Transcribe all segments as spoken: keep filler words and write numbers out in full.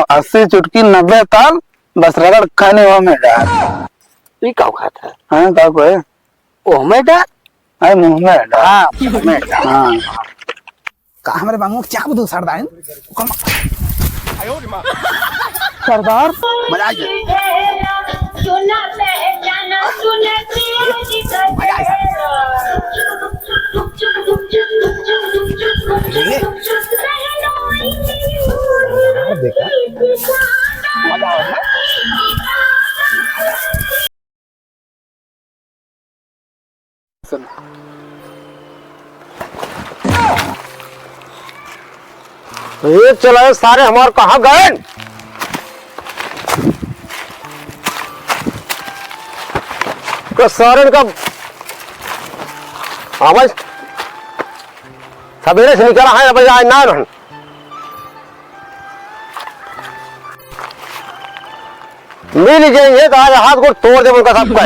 अस्सी चुटकी नब्बे ताल, बस रगड़ खाने वो में डाल। ई का खात है? हाँ, का कोई? ओह में डाल? अरे मुँह में डाल। हाँ, मुँह में डाल। हाँ। का हमरे बाबू के चाप दो सरदार? सरदार, मजा आ गया। मजा आ गया। सरदार देखा, मजा आ गया। ये चला, सारे हमार कहाँ गए? तो सारे का आवाज सवेरे से निकला है, अब आज ना रहन। मिल जाइए तो आज हाथ गोड़ तोड़ दे उनका सबका।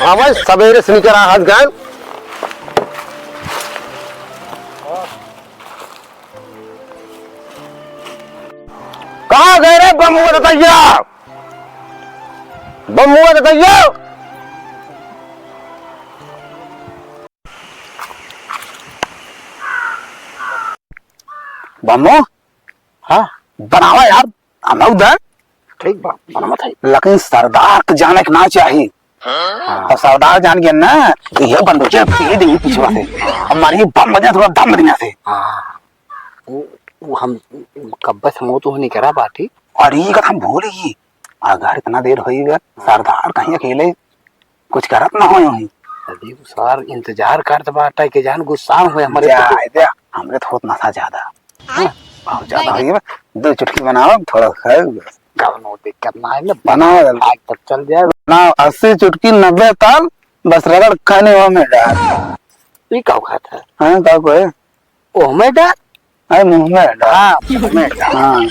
हाँ भाई, सवेरे से निकल रहा हाथ गान। कहाँ गए रे बमुआ दतैया? बमुआ दतैया? बमो, हाँ? बनावा यार, हम लोग दे। ठीक बा, बनावा था। लेकिन सरदार के जाने के ना चाही। हाँ। और सरदार जान गया ना, तो ये बंदूक पीट देंगे पीछे से। हमारी बम बजा थोड़ा दम बजा से। हाँ। वो, वो हम कब्बे से मौत नहीं करा बाटी। और ये कथा हम भूल गई। अगर इतना देर होई गया, सरदार कहीं अकेले कुछ करत ना हो यूं ही। अभी वो सार इंतजार करत बाटा कि जान गुस्सा में होए हमरे जाए दे, हमरे तो होत नशा ज्यादा। हाँ, बहुत ज्यादा हो गया। दो चुटकी बनाओ, थोड़ा खाओ। कौनो दिक्कत ना है, बनाओ जल्दी। आग तक चल जाए। बनाओ, अस्सी चुटकी, नब्बे ताल, बस रगड़ खाने वो में डाल। ये का खात है? हाँ, का कोई? ओह में डाल? अरे मुँह में डाल। हाँ, मुँह में डाल। हाँ।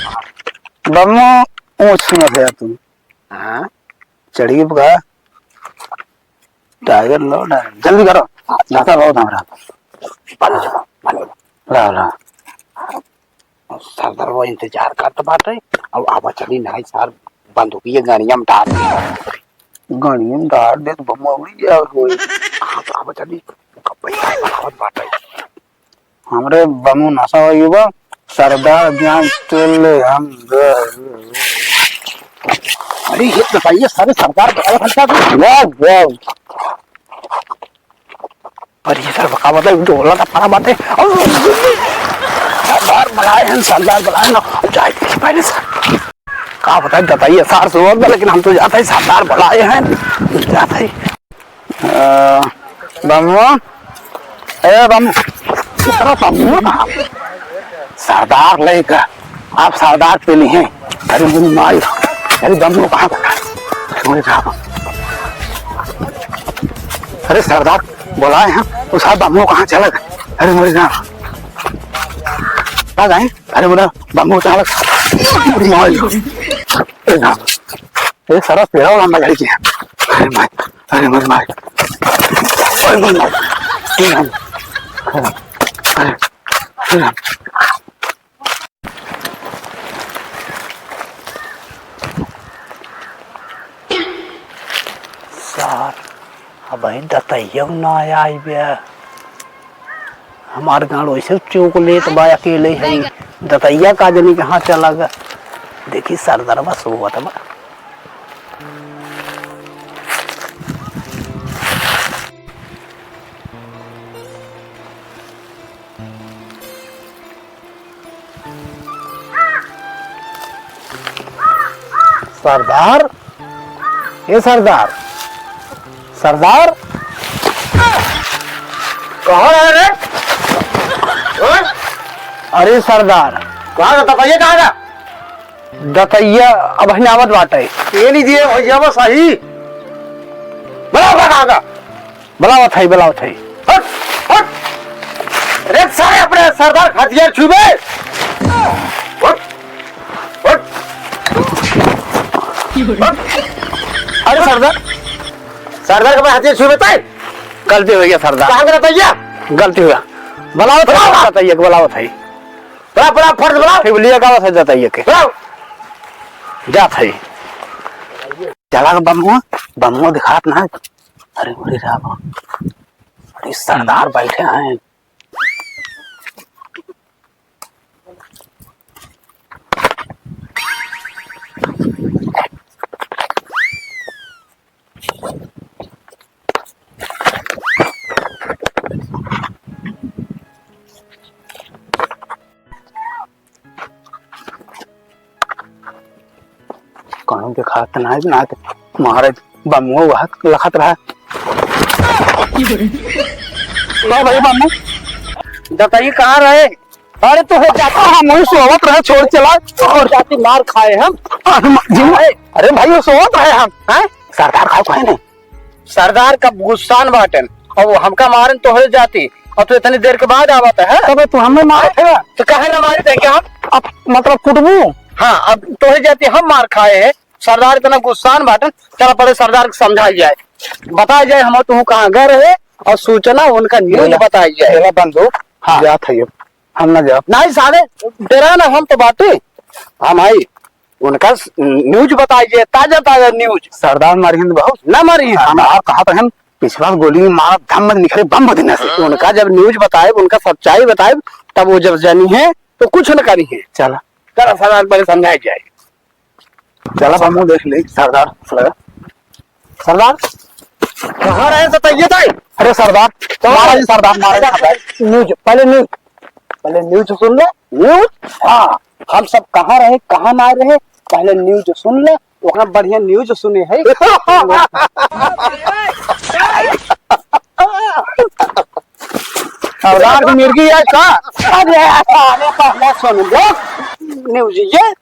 बम्मो, ऊँच सुनत है तू। हाँ। चढ़ी बा। टाइगर लो ना, जल्दी करो। जाता बहुत हमरा। बन जा, बन जा। ला, ला। सरदार वो इंतजार करत बाटे। अब आवा चली ना सार बंदूकिया गड़िया में डाल दे। गड़िया में डाल दे तो बम उड़ी गया होई। हाँ, तो आवा चली। कब पैसा बनावत बाटे। हमरे बमू नशा हो गई बा, सरदार ज्ञान तेल ले हम। अरे ये बताइए सारे सरदार बड़ा घंटा भी। वाह, वाह। पर ये सर बका मतलब डोला का पड़ा बाटे। सरदार बुलाए हैं, सरदार बुलाए ना। जाए पहले सर। का बताए, बताइए सार सुबह में, लेकिन हम तो जाते ही सरदार बुलाए हैं, जाते ही। अ, बमवा, ए बम, अरे बमवा, सरदार लेगा, आप सरदार पे नहीं हैं। अरे मेरी माई, अरे बमवा कहाँ गया? अरे मेरे कहाँ? अरे सरदार बुलाए हैं, वो साहब बमवा कहाँ चला गया? अरे मेरे कहाँ? आ गए? अरे मेरा बमवा कहाँ लगा? अरे माई, अरे सारा पेड़ा वाला लगा है। अरे माई, अरे माई, माई। अरे माई, माई। अरे माई। अरे, अरे। सार, अबहीं दतइया ना आई बे। हमार गाँड़ वैसे चोकलेट बा, अकेले है। दतइया का जनी कहाँ चला गा। देखी सरदरवा सोवत बा। सरदार, ए सरदार, सरदार। कहाँ है रे? हाँ? अरे सरदार। कहाँ का दतइया, कहाँ का? दतइया अबहिन आवत बाटे। ये नहीं दिए भैया, बस सही। बड़ा बड़ा का। बुलावत है, बुलावत है। हट, हट। अरे सारे अपने सरदार के हथियार छुबे। हट, हट। हट। अरे सरदार, सरदार के अपने हथियार छुबे तय। गलती हो गया सरदार। कहाँ गलत है ये? गलती हुआ। बुलावत है, बुलाओ। दतइया के बुलावत है। बुलाओ, बुलाओ, फट से बुलाओ। ठीक, लिया का है दतइया के। बुलाओ। जात है। चला बमुआ, बमुआ दिखात ना। अरे, अरे राम, अरे सरदार बैठे हैं। कहूँ देखात ना है, ना तो महाराज बमुआ वहाँ लखत रहा। का भाई बमू? बताइए, कहाँ रहे? अरे तो हो जाता, हम वही सोवत रहे, छोड़ चला। और जाति मार खाए हम। अरे म-, जी, अरे भाई, वो सोवत रहे हम, हैं? सरदार खाओ खाए नहीं। सरदार का गुस्सान बाटन, और वो हमका मारन तोहरे जाति, और तू इतनी देर के बाद आवत है। तबे तू हमें मारत है। तो काहे ना मारी देंगे हम? अब मतलब कुटबू? हाँ, अब तोहरे जाति हम मार खाए हैं, सरदार इतना गुस्सान बाटन। चला पहले सरदार को समझाई जाए, बताई जाए हम तू कहाँ घर है, और सूचना उनका news बोला। बताई जाए। बोला बंदूक, हाँ। जात है ये। हम ना जाब। नहीं सारे, डरा ना, हम तो बाटे, हम आई। उनका स-, news बताइए, ताजा ताजा news। सरदार मारी हिंद बहुत। ना मारी हिंद। हम आप कहा तो हम पिछला गोली में मारा, धम मत निकले, बम बदना से। उनका जब news बताए, उनका सच्चाई बताए, तब वो जब जानी है, तो कुछ न करी है। चला। चला, सरदार पहले समझाई जाए। चला, बमू देख ले, सरदार। सरदार, कहाँ रहे तो तैये थे? अरे सरदार, तो मारा जी सरदार, मारा जी सरदार। News, पहले news, पहले news सुन ले। News? हाँ, हम सब कहाँ रहे, कहाँ ना रहे, पहले news सुन ले, ओकरा बढ़िया news सुने है। सरदार की मिर्गी है का? अरे, अरे, पहले सुन ले news, ये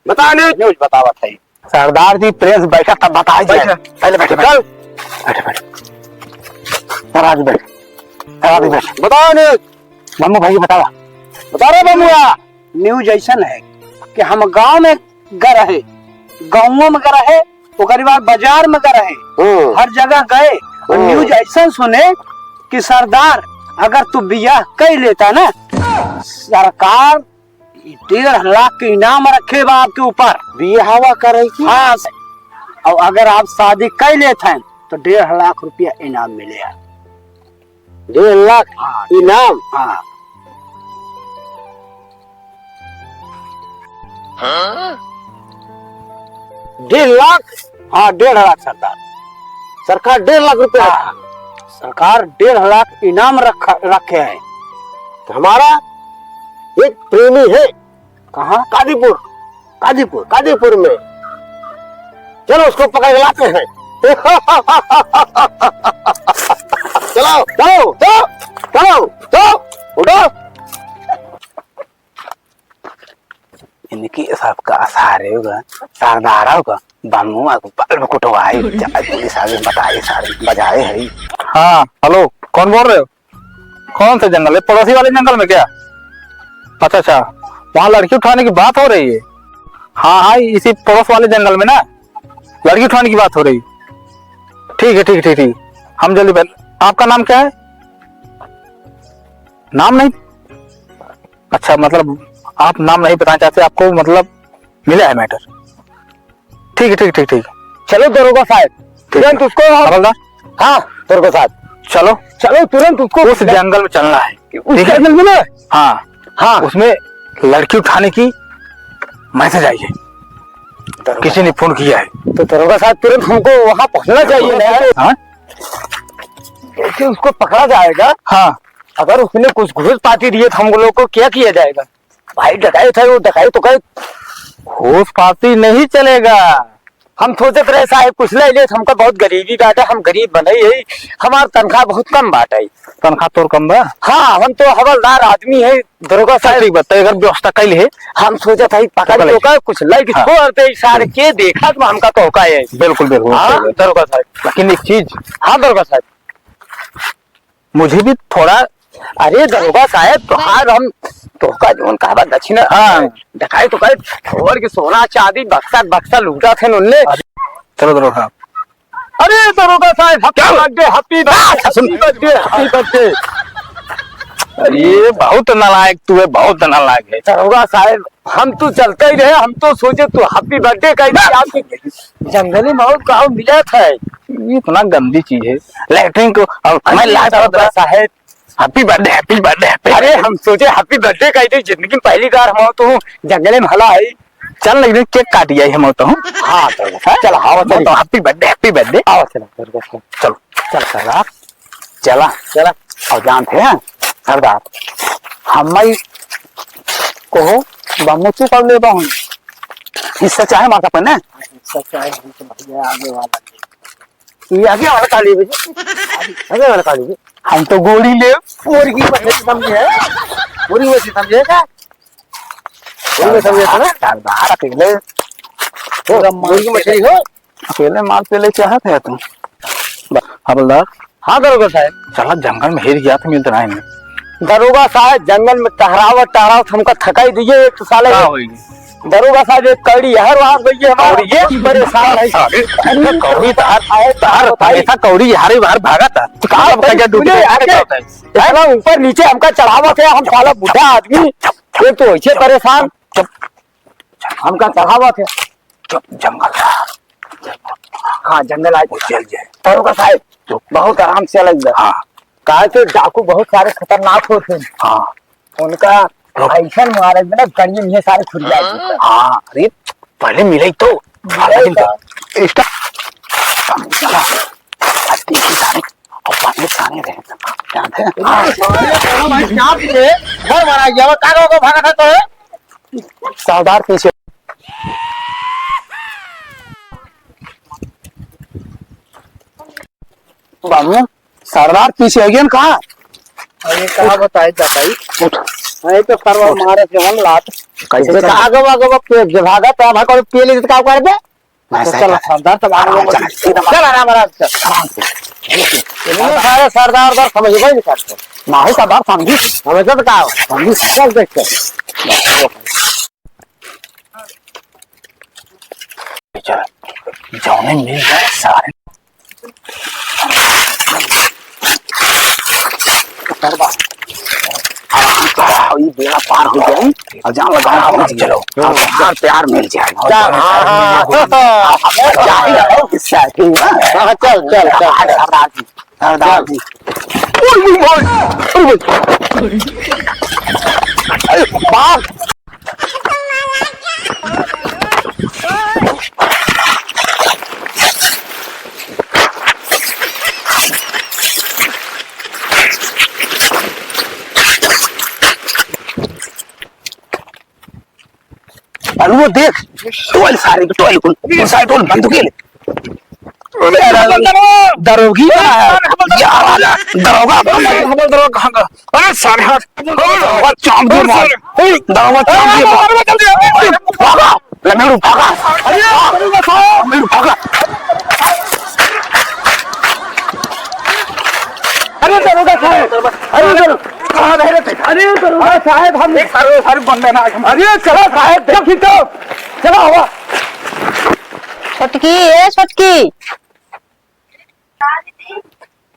बता news। News बतावत है। सरदार जी, press बैठा तब बताई जाए। बैठा। पहले बैठे, बैठे। चल। बैठे, बैठे। सरदार जी बैठ। सरदार जी बैठ। बता news। बमू भाई बतावा। बता रे बमुआ। News ऐसन है कि हम गाँव में गए रहे, गाँवों में गए रहे, ओकरे बाद बाजार में गए रहे, हम्म। हर जगह गए। और हम्म। News ऐसन सुने कि सरदार, अगर तू बियाह कइ लेता ना, सरकार डेढ़ लाख के इनाम रखे बा आपके ऊपर। बियाहवा करे की? हाँ, और अगर आप शादी कइ लेत हैं, तो डेढ़ लाख रुपया इनाम मिले है। डेढ़ लाख हाँ। इनाम? हाँ। हाँ? डेढ़ लाख? हाँ, डेढ़ लाख सरकार। सरकार डेढ़ लाख रुपया हाँ। रखा। सरकार डेढ़ लाख इनाम रखा, रखे हैं। तो हमारा एक प्रेमी है। कहाँ? कादीपुर। कादीपुर, कादीपुर में। चलो, उसको पकड़ के लाते हैं। चलो, चलो, चलो, चलो, चलो, उठो। इनकी सबका सारे होगा, सरदार होगा, बमुआ को बल्ब कुटवाए, जाए पुलिस आगे बताए, सारे बजाए है। हाँ, हेलो, कौन बोल रहे हो? कौन से जंगल है? पड़ोसी वाले जंगल में क्या? अच्छा, अच्छा, वहाँ लड़की उठाने की बात हो रही है। हाँ, हाँ, इसी पड़ोस वाले जंगल में ना लड़की उठाने की बात हो रही। ठीक है, ठीक, ठीक, ठीक, हम जल्दी बन-, आपका नाम क्या है? नाम नहीं? अच्छा, मतलब आप नाम नहीं बताना चाहते, आपको मतलब मिला है matter। ठीक है, ठीक, ठीक, ठीक। चलो दरोगा साहब, ठीक तुरंत है। उसको हम हवलदार? हाँ, दरोगा साहब। चलो। चलो तुरंत उसको उस जंगल में चलना है। उस ठीक है? जंगल में ना? हाँ। हाँ। उसमें लड़की उठाने की message आई है। दरोगा किसी ने phone किया है। तो दरोगा साहब तुरंत हमको वहाँ पहुँचना चाहिए ना। हाँ? कैसे उसको पकड़ा जाएगा? हाँ। अगर उसने कुछ घूस पाती दिए तो हम लोग को क्या किया जाएगा? भाई डकैत है वो, डकैत तो कहे। घूस पाती नहीं चलेगा। हम सोचत रहे साहब कुछ ले ले, हमका बहुत गरीबी बाटे, हम गरीब बने ही, हमार तनख्वाह बहुत कम बाटे। तनख्वाह तोर कम बा? हाँ, हम तो हवलदार आदमी है, दरोगा साहब। ठीक बा, तो अगर व्यवस्था कैल है। हम सोचत है पकड़ पकड़ तो ले। का कुछ ले के हाँ। छोड़ दे, सारे के देखा तो हमका तो का है। बिल्कुल, बिल्कुल, हाँ, बिल्कुल। दरोगा साहब। लेकिन एक चीज। हाँ, दरोगा साहब। मुझे भी थोड़ा अरे दरोगा साहब, तोहार हम, तोहका जौन कहबा दक्षिणा, हाँ। डकाई तो कहे, छोड़ के सोना चांदी बक्सा बक्सा लूटा थे उनने। चलो दरोगा साहब। अरे दरोगा साहब, happy क्या? Birthday, happy हाँ, birthday, सुन। Happy birthday, happy birthday। अरे, बहुत नालायक तू है, बहुत नालायक है। दरोगा साहब, हम तो चलते ही रहे, हम तो सोचे तू happy birthday कह दे, आपके जंगली माहौल कहाँ मिला था? ये इतना गंदी चीज है, लेटरिन को, और मैं अरे, लाज दरोगा साहब। Happy birthday, happy birthday, happy अरे, birthday। हम सोचे happy birthday कह दे, जिंदगी में पहली बार हम तो जंगले में हला है। चल, नहीं, cake काट जाए हम तो। हाँ, चल, हाँ? चल, हाँ, हम चल। तो happy birthday, happy birthday। आओ, चलो, चलो, चलो। चलो। चल, सरदार। चला। चला। और जानते हैं, सरदार, हम ही कहो, बम्मू तू कर ले बाहुन। हिस्सा चाहे मार अपन, ना? हिस्सा चाहे, हम तो भैया आगे वाला। ये आगे वाला काली भी। आगे वाला काली भी। हम तो गोली ले। मुर्गी में समझे है? मुर्गी में समझे क्या? मुर्गी में समझे था ना? सरदार अकेले। ओ, मुर्गी मछली हो? अकेले माल पेले चाहत है तू? हवलदार। हाँ, दरोगा साहब। चला जंगल में हेर गया था, मिलत रहा है। दरोगा साहब, जंगल में टहरावत, टहरावत हमका थकाई दिए, एक तो साले का होई? दरोगा साहब, एक कौड़ी हर वहाँ गई है, हमारा कौड़ी ये? बहुत परेशान है। अरे, अरे, कौड़ी तार, आए, तार, बताइए। तार, ऐसा कौड़ी हर बार भागा था। तो कहाँ अब पर कजा डूब तूने गया, आके क्या होता है? इतना ऊपर नीचे हमका चढ़ावा क्या, हम साला बूढ़ा आदमी, ये तो ऐसे परेशान। चुप। हमका चढ़ावा क्या? चुप, जंगल। हाँ, जंगल आए। वो चल जाए। दरोगा साहब, चुप। बहुत आराम से अलग बा। हाँ। काहे से डाकू बहुत सारे खतरनाक होते हैं। हाँ। उनका रुक। ऐसन मारे में ना गड़ियन ये सारे खुल जाए। हाँ, अरे, पहले मिले ही तो। मिले ही तो। इसका चला। आज देखी सारे, और पानी सारे रहे। जानते हैं? हाँ, भाई, क्या पीछे? घर मारा गया, वो कागो को भागा था तो है? सरदार पीछे। बाबू, सरदार पीछे हो गया ना, कहाँ? अरे, कहाँ बताई, बताई? उठ। अरे, तो सरवा उठ। मारे के हम लात। कैसे जब चल? आगे, आगे, आगे, पे-, जब भागा, तो हम कौन पेले, तो का कर दे? मैं तो सही चल, कहा। सरदार, तब आगे, आराम से, सीधा चल, आराम, आराम से। आराम से। ये सारे सरदार, सरदार समझ में नहीं करते। ना ही सरदार समझी। हमें तो बताओ। समझी। चल, देख, चल। चल, जौने मिल जाए सारे। हाँ, ये बेड़ा पार हो जाए और जान लगा, हाँ, चलो। हाँ, हाँ, प्यार मिल जाए। चल, हाँ, हाँ, हाँ। जाए, और किस्सा है, ठीक है? हाँ, चल, चल, चल। सरदार जी, सरदार जी। ओए, ओए, ओए, ओए। अरे, बाप। अरे वो देख, टोल सारे के टोल कुल, वो सारे टोल बंदूक ले। अरे दरोगी बा, या वाला दरोगा बा। हवलदार कहाँ का? अरे सारे हाथ। दरोगा चाम दे मार। दरोगा चाम दे मार। अरे भागा, लमेड़ू भागा। अरे दरोगा साहब। लमेड़ू भागा। अरे दरोगा साहब, अरे दरो-, कहाँ रह रहे थे? अरे दरोगा साहब, हम एक सारे, सारे बंदे ना, हम अरे चलो साहब, जब खींचो, चलो हवा। छोटकी, ए छोटकी,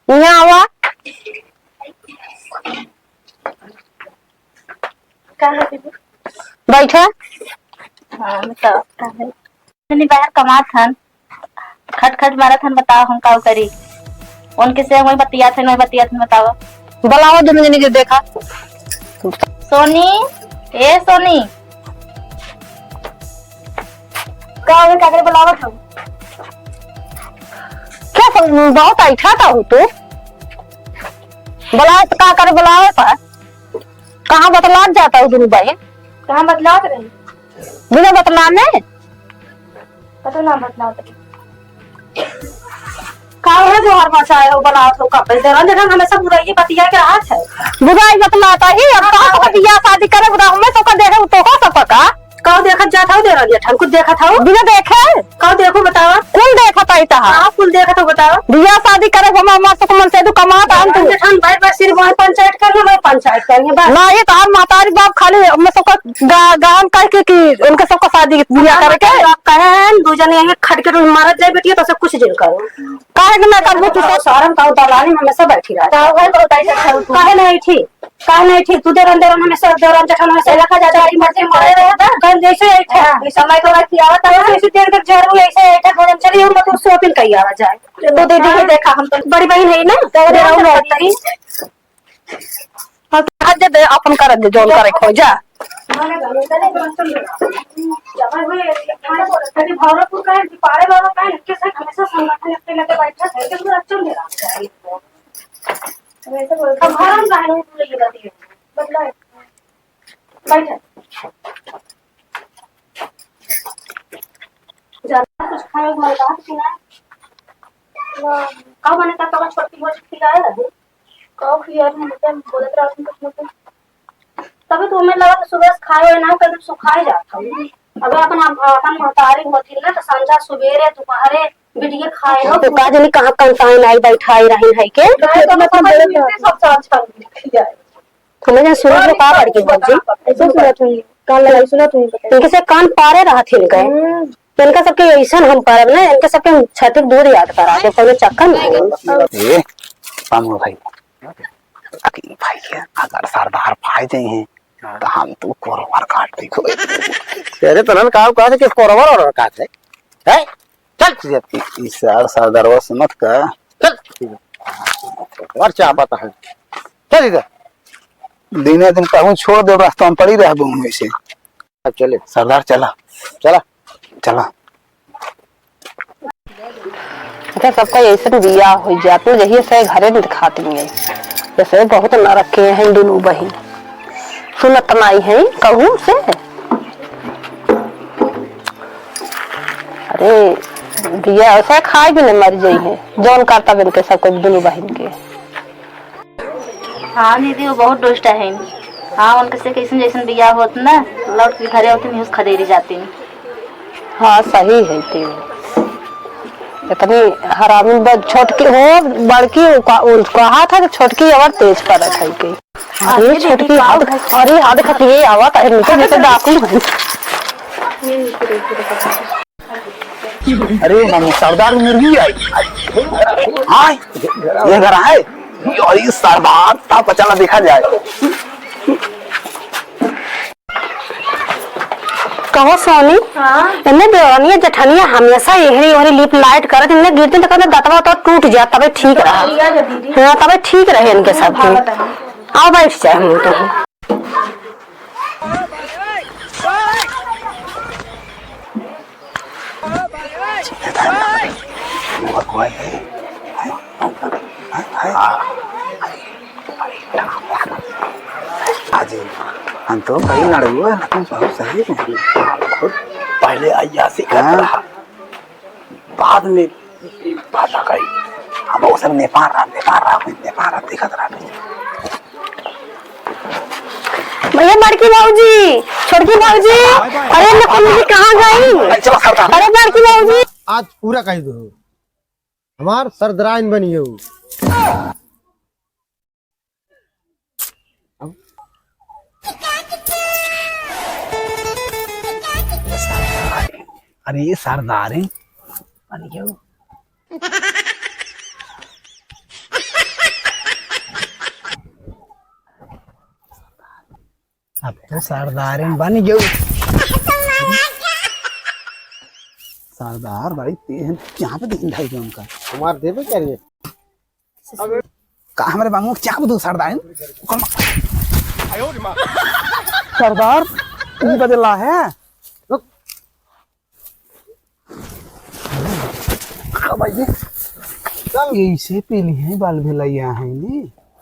यहाँ आवा। का है दीदी? बैठा। हाँ, बताओ, का है? जनी बाहर कमात हन, खट खट मारत हन, बताओ हम का करी? उनके से वही बतियात हन, वही बतियात हन, बताओ। बुलाओ दोनों जने के देखा। सोनी, ए सोनी। का होवे, काकरे बुलावत हो? क्या सब बहुत ऐठा था हो तू? बुलाओ तो का करे बुलाओ का? कहाँ बतलात जाता हो दोनों बहिन? कहाँ बतलात रही? बिना बतलाने? कतो ना बतलात रही। का हो जो हर मचाए हो, बनावत हो, कपड़े दे रहा, देखा हमेशा बुराई बतिया के रहत है। बुराई बतलाता ही, अब कहाँ तो बियाह शादी करे, बुरा हमें तो का देखे, तो का सब का? का देखत जात हो, दे रहा, ठन कुछ देखत हो? बिना देखे? का देखो बतावा? कुल देखत आई तहा। का कुल देखत हो बतावा? बियाह शादी करे, हमार, हमार सुख मन से तू कमात आन तू। ठन भाई बस सिर्फ वहाँ पंचायत कर, मैं पंचायत कर, बस। ना, ये तो हर महतारी बाप खाली हमें सबका गा-, गान करके कि उनके सबका शादी बियाह करे के। बाप कहे हैं, दू जने यहीं खट के रोज मारत जाए बेटिया, तो से कुछ जिन करो। काहे के ना करबो तू सब? सारन का दलाली में हमेशा बैठी रहे। का है तो बताई सकता हूँ तू? काहे नहीं ठीक? का नहीं ठीक, तू देरन, देरन हमें सब देरन जेठन हमें से रखा जाता है, मर्जी मारे रहता, कल जैसे ऐठा, हाँ, ऐसा मैं तो रखी आवत है, जैसे देर तक जरूर ऐसे ऐठा, भोजन चली, हम तो shopping कही आवा जाए। तो दीदी ही देखा, हम तो बड़ी बहन है ना, तो देरन रहू रहती। अब आज दे दे, अपन कर दे, जौन करे खो जा। भरतपुर का है, पारे बाबा का है, कैसे हमेशा संगठन अपने लगे बैठा है, तो पूरा चल रहा है। अब घर हम काहे नहीं भूले, ये बात है। मतलब, बैठा। ज्यादा कुछ खाए, हमारे बात की ना। का बने का, तो छोटी मोटी खिलाए रहे। का खिया रहे, मतलब, बोलत रहत हूँ कुछ ना कुछ। तभी तो हमें लगा था सुबह से खाए हुए ना, कभी सुखाए जाता हूँ। अगर अपन, अपन महतारी होती ना, तो संझा, सुबेरे, दोपहरे, बिटिया खाए हो। तो का जानी कहाँ कंटाइन आई बैठाई रहिन है के? नहीं, तो मतलब, बोलत रहत सब सांझ खा खियाए। हमें जन सुनत हो का बड़की भौजी? ऐसे सुनत हुई, कान लगाई सुनत हुई, पता इनके से कान पारे रहत हिन गए। हम्म। इनका सबके ऐसन हम पारब ना, इनके सबके हम छठी दूध याद करा दे, कोनो चक्कर नहीं। ए, पामुआ भाई, अकी भाई के अगर सरदार पाए जाए हैं, तो हम तो कोरवा काट दे। तेरे तनन का कहा था कि कोरवा और काट है? हैं? चल, चल। ई, ई सार सरदारवा सुनत का? चल। और क्या पता है? चल इधर। दिने दिन कहूँ छोड़ दे, रास्ता में पड़ी रहबो हम ऐसे। अब चले। सरदार चला। चला। चला। अच्छा, सबका ऐसे बियाह हो जात में जहिए से घरे नहीं दिखाती है। जैसे बहुत नरक के हैं दुनू बहिन। सुनत नाई है कहूँ से। अरे, बिया ऐसे खाए भी नहीं मर जाई है। जौन करता बिन के सब कोई दुनू बहिन के। हाँ दीदी, वो बहुत दुष्ट है। हाँ, उनके से कैसन जैसन बिया होत ना, लौट के घरे होती नहीं, उस खदेरी जाती। हाँ, सही है तेरे। इतनी हरामी ब-, छोटकी हो, बड़की उ का-, उ कहा था कि छोटकी और तेज परत है के। अरे ये छोटकी दीदी, हद, का अरे हद खत ये आवा, काहे नीचे नीचे डाकू है। अरे मामू, सरदार मुर्गी आई। आय, ये घर है। अरे सरदार, ता पचाला देखा जाए। कहो सोनी, हाँ? इन्हें देवरनिया जेठनिया हमेशा एहरी ओहरी लिप लाइट करत, इन्हें गिरती तो कहते दतवा तो टूट जा, तबे ठीक रहा। लिया जा दीदी। हाँ, तबे ठीक रहे इनके सब। भागत है। आओ बैठ जाए हम तो। आज हम तो कहीं ना रहुआ, लेकिन बहुत सही में। बहुत पहले अय्यासी करत रहा, बाद में बात आ गई। हम वो सब नेपाल रहा, नेपाल रहा, नेपाल रहा, देखत रहा। भैया, बड़की भौजी, छोटकी भौजी, अरे नकुल जी कहाँ गई? अरे बड़की भौजी। आज पूरा कही दो, हमार सरदराइन बनी हो। अरे ये सरदार है, बन गयो। अब तो सरदार बन गयो। सरदार बड़ी तेज है, यहाँ पे दिन ढाई उनका। हमार देवे क्या रे? का हमरे बांगो क्या बदू सरदार? सरदार, ई बदला है। रुक। का भाई जी? चल। ऐसे पीली है, बाल भेलैया है नी।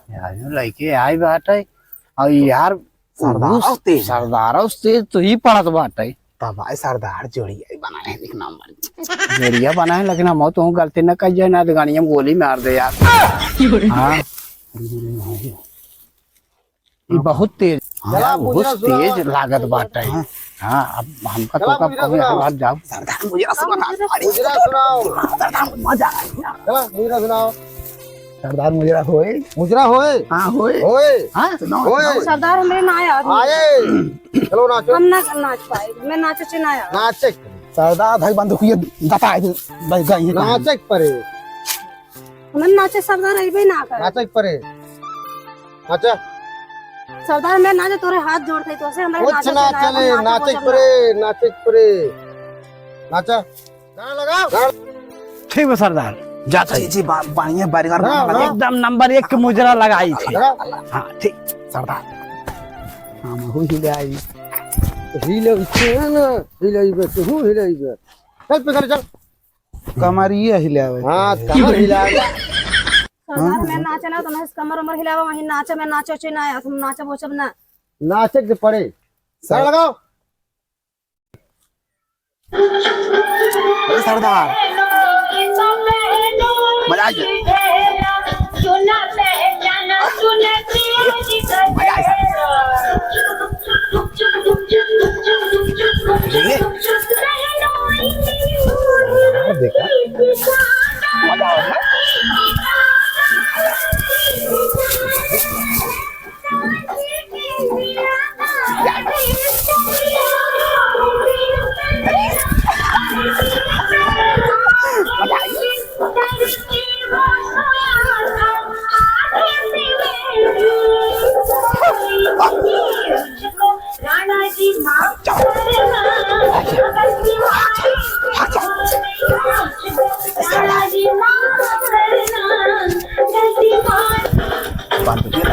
यार, लइके आई बाटे। और यार, सरदार उस तेज। सरदार उस तेज तो ही पड़त बाटे। तब भाई सरदार जोड़िया ही बनाए हैं, एक नंबर। जोड़िया बनाए, लेकिन हम तो गलती न कर जाए ना, तो गाड़िया में गोली मार दे यार। हाँ। ये बहुत तेज। हाँ, चला, बहुत मुजरा सुनाओ। तेज लागत बाटे। हाँ। हाँ, अब हमका चला, तो कब मुजरा कभी सुनाओ। हाथ जाओ। सरदार मुजरा सुना। मुजरा सुनाओ। सरदार मजा आ गया। चला, मुजरा सुनाओ। सरदार मुजरा होए। मुजरा होए। हाँ, होए। होए। हाँ, सुनाओ, होए। सुनाओ। सरदार हमरे ना आया अभी। आए। चलो नाचो। हम ना नाच पाए, मैं नाचे से ना आया। नाचे। सरदार भाई बंदूकिया दता है, भाई गई है। नाचे परे। हमन नाचे सरदार अइबे ना करे। नाचे परे। अच्छा। सरदार, मैं नाचे, तोरे हाथ जोड़त हई, तोसे हमरे कुछ नाचे ना के ना, चले, अपन नाचे नाचे के बोलब ना। परे, नाचे के परे। नाचा। गाना लगाओ। गाना। ठीक बा सरदार, जात हई। जी, जी, बा-, बढ़िया, बढ़िया, गाना, बढ़िया। गाना। एकदम नंबर एक के मुजरा लगाई थे। गाना। हाँ, ठीक, सरदार। हम हूँ हिलाई। हिलाई, इच्छे है ना, हिलाई बे, तू हूँ हिलाई बे। चल, पकड़, चल। कमरिया हिलावे हाँ, के। कमर हिलावे। सरदार, मैं नाचे ना, तो नहीं कमर उमर हिलावे, वहीं नाचे, मैं नाचे उचे ना, तुम नाचे वो सब ना। नाचे के पड़े। सर- गाना लगाओ। ए सरदार, मजा आ गया। मजा आ गया। यार, देखा।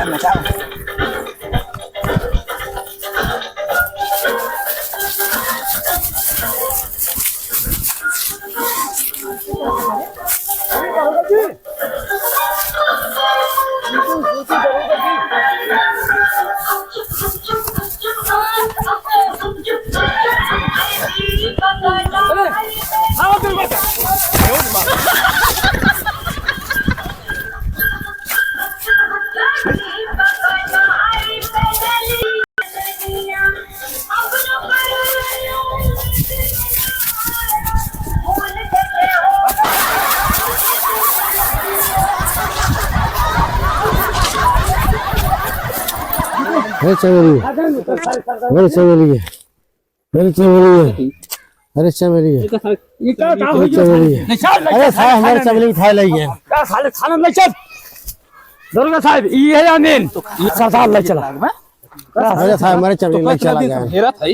मजा आवा ना? अरे चमेली, अरे चमेली, अरे चमेली, अरे चमेली, ये का साले, ये का, का हो अरे गया? चमेली। नहीं, साहब, नहीं, अरे साहब, साहब, हमारे नहीं, चमेली उठा ले गए। का साले, साले, नहीं, चल। दरोगा साहब, ये है अमीन। ये सरदार ले चला। अरे साहब, हमारे चमेली ले चला गया। मेरा था ही।